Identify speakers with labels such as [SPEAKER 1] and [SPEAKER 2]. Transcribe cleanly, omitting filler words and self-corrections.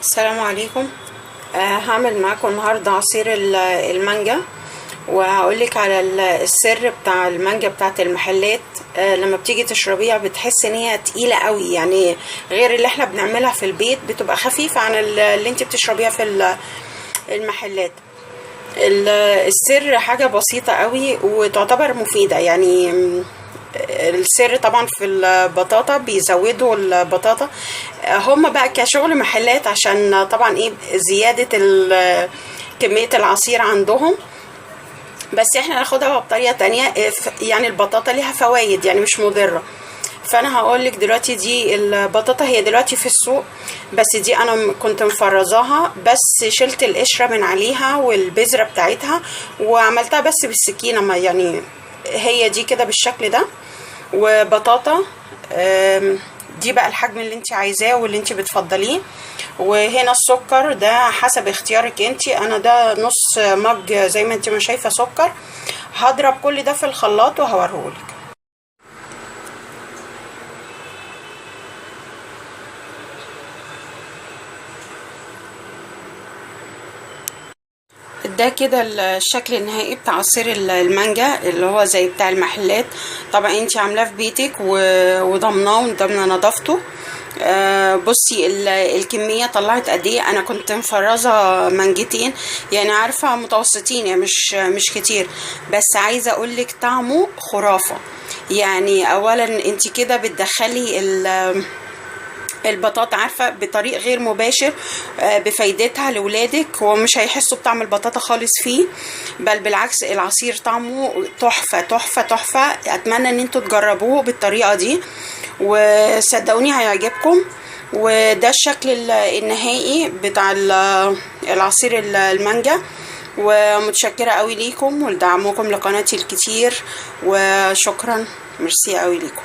[SPEAKER 1] السلام عليكم. هعمل معاكم النهارده عصير المانجا، وهقولك على السر بتاع المانجا بتاعت المحلات. لما بتيجي تشربيها بتحس ان هي تقيلة قوي، يعني غير اللي احنا بنعملها في البيت بتبقى خفيفة عن اللي انت بتشربيها في المحلات. السر حاجة بسيطة قوي وتعتبر مفيدة. يعني السر طبعا في البطاطا، بيزودوا البطاطا هم بقى كشغل محلات، عشان طبعا ايه زيادة كمية العصير عندهم، بس احنا ناخدها بطريقة تانية. يعني البطاطا ليها فوايد، يعني مش مضرة. فانا هقولك دلوقتي دي البطاطا هي دلوقتي في السوق، بس دي انا كنت مفرزاها، بس شلت القشرة من عليها والبذرة بتاعتها وعملتها بس بالسكينة، ما يعني هي دي كده بالشكل ده. وبطاطا دي بقى الحجم اللي انت عايزاه واللي انت بتفضليه. وهنا السكر ده حسب اختيارك انت، انا ده نص مج زي ما انت ما شايفه سكر. هضرب كل ده في الخلاط وهوريهولك. ده كده الشكل النهائي بتاع عصير المانجا اللي هو زي بتاع المحلات. طبعا انت عاملاه في بيتك وضمناه وضمنه نظافته. بصي الكمية طلعت قد ايه. انا كنت مفرزه مانجتين، يعني عارفه متوسطين، يعني مش كتير، بس عايزه اقولك طعمه خرافه. يعني اولا انت كده بتدخلي البطاطا، عارفه بطريق غير مباشر، بفايدتها لولادك، ومش هيحسوا بطعم البطاطا خالص فيه، بل بالعكس العصير طعمه تحفة تحفة تحفة. اتمنى ان انتوا تجربوه بالطريقة دي وصدقوني هيعجبكم. وده الشكل النهائي بتاع العصير المانجا. ومتشكره قوي ليكم ولدعمكم لقناتي الكتير، وشكرا، ميرسي قوي ليكم.